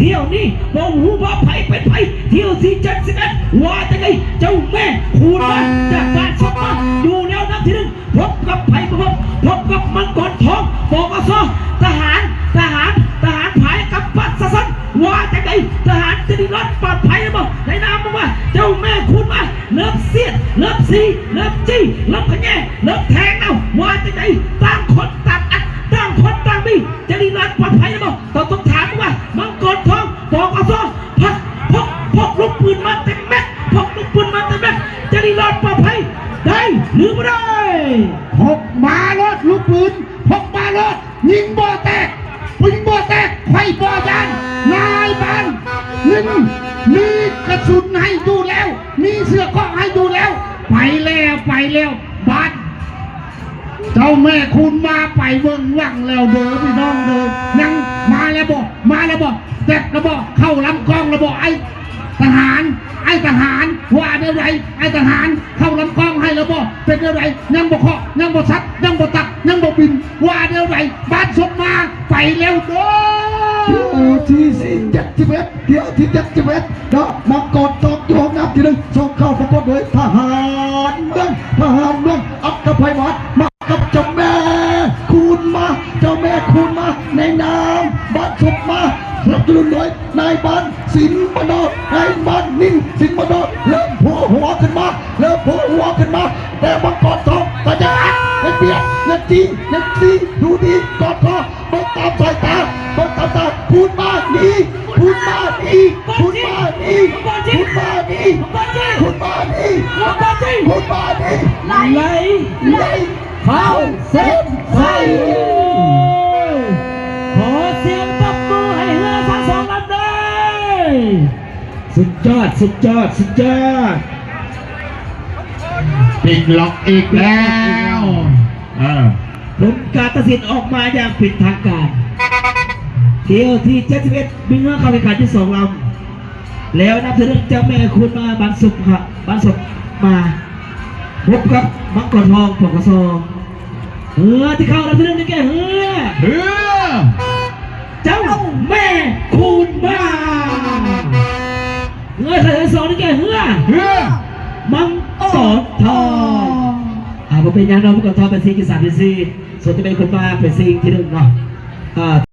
ຖ້ຽວນີ້ບໍ່ຮູ້ວ່າໃຜເປັນໃຜ. ຖ້ຽວທີເຈັດສິບເອັດ ວ່າຈັ່ງໃດ ເຈົ້າແມ່ຄູນມາຈາກບ້ານສົບມາ ຢູ່ແນວນຳທີໜຶ່ງ. ພົບກັບໃຜບໍ່ພົບ ພົບກັບມັງກອນທອງ ປກສ ທະຫານ ທະຫານ ທະຫານພາຍກັບປະຊາຊົນ ວ່າຈັ່ງໃດ? ທະຫານຈະດີລອດປອດໄພຫຼືບໍ່? ໃນນາມວ່າເຈົ້າແມ່ຄູນມາ ເລີ່ມສຽດ ເລີ່ມສີ ເລີ່ມຈີ່ ເລີ່ມຂະແຍງ ເລີ່ມແທງແລ້ວ ວ່າຈັ່ງໃດ? ຕ່າງຄົນຕ່າງອັດ ຕ່າງຄົນຕ່າງມີ ຈະດີລອດປອດໄພຫຼືບໍ່? ເຈົ້າຕ້ອງຖາມວ່າ ມັງກອນທອງ ປກສ ພັກ ພກ ພກລູກປືນມາເຕັມແມັກ ພກລູກປືນມາເຕັມແມັກ ຈະດີລອດປອດໄພ ໄດ້ຫຼືບໍ່ໄດ້? ພກມາໂລດລູກປືນ ພກມາໂລດ ຍິງບໍ່ແຕກ ຍິງບໍ່ແຕກ ຂ້ອຍບໍ່ຢ້ານ ນາຍບ້ານ ຍິງ ມີກະສຸນໃຫ້ຢູ່ແລ້ວ ມີເສື້ອເກາະໃຫ້ຢູ່ແລ້ວ ໄປແລ້ວ ໄປແລ້ວ ບາດ ເຈົ້າແມ່ຄູນມາໄປເບິ່ງຫວັງແລ້ວເດີພີ່ນ້ອງເດີ ຍັງມາແລ້ວບໍ່ ມາແລ້ວບໍ່ ແຈັບແລ້ວບໍ່ ເຂົ້າລຳກ້ອງແລ້ວບໍ່ ໄອ້ທະຫານ ໄອ້ທະຫານ ວ່າແນວໃດ ໄອ້ທະຫານ ເຂົ້າລຳກ້ອງໃຫ້ແລ້ວບໍ່ ເປັນແນວໃດ ຍັງບໍ່ເຄາະ ຍັງບໍ່ສັດ ຍັງບໍ່ຕັກ ຍັງບໍ່ບິນ ວ່າແນວໃດ ບາດສົບມາ ໄປແລ້ວເດີ ເອີ ທີເຈັດສິບເອັດ ດຽວທີເຈັດສິບເອັດເນາະ ມັງກອນທອງຢູ່ຫ້ອງນ້ຳທີໜຶ່ງ ສົ່ງເຂົ້າປະກົດໂດຍທະຫານເມືອງ ທະຫານເມືອງ ອັດຕະໄພວາດ ມາກັບເຈົ້າແມ່ຄູນມາ ເຈົ້າແມ່ຄູນມາ ໃນນາມບ້ານສົບມາ ສະໜັບສະໜູນໂດຍນາຍບ້ານສິນມະນອດ ນາຍບ້ານນິນສິນມະນອດ ເລີ່ມໂຜຫົວຂຶ້ນມາ ເລີ່ມໂຜຫົວຂຶ້ນມາ ແຕ່ມັງກອນທອງກໍຍັງອັດ ຍັງບຽດ ຍັງຈີ່ ຍັງສີ ດູດີ ກອດຄໍ ເບິ່ງຕາມສາຍຕາ ເບິ່ງຕາມສາຍ ຄູນມາໜີ ຄູນມາໜີ ຄູນມາໜີ ຄູນມາໜີ ຄູນມາໜີ ໄຫຼ ໄຫຼ ເຂົ້າເສັ້ນໄຊ ຂໍສຽງຕົບມືໃຫ້ເຮືອທັງສອງລຳເດີ ສຸດຍອດ ສຸດຍອດ ສຸດຍອດ ປິດລັອກອີກແລ້ວ ເອີ ຜົນການຕັດສິນອອກມາຢ່າງເປັນທາງການ ຖ້ຽວທີເຈັດສິບເອັດ ມີເຮືອເຂົ້າແຂ່ງຂັນຢູ່ສອງລຳ ແລ້ວນັບຖືເລື່ອງເຈົ້າແມ່ຄູນມາ ບ້ານສົບ ບ້ານສົບມາ ພົບກັບມັງກອນທອງ ປກສ ເຮືອທີ່ເຂົ້າລຳທີໜຶ່ງໄດ້ແກ່ເຮືອ ເຮືອ ເຈົ້າແມ່ຄູນມາ ເຮືອທີ່ສອງໄດ້ແກ່ເຮືອ ເຮືອ ມັງກອນທອງ ອ່າ ບໍ່ເປັນຫຍັງເນາະ ມັງກອນທອງເປັນສີ່ຈຸດສາມສີ່ ສ່ວນເຈົ້າແມ່ຄູນມາເປັນສີ່ຈຸດໜຶ່ງເນາະ ອ່າ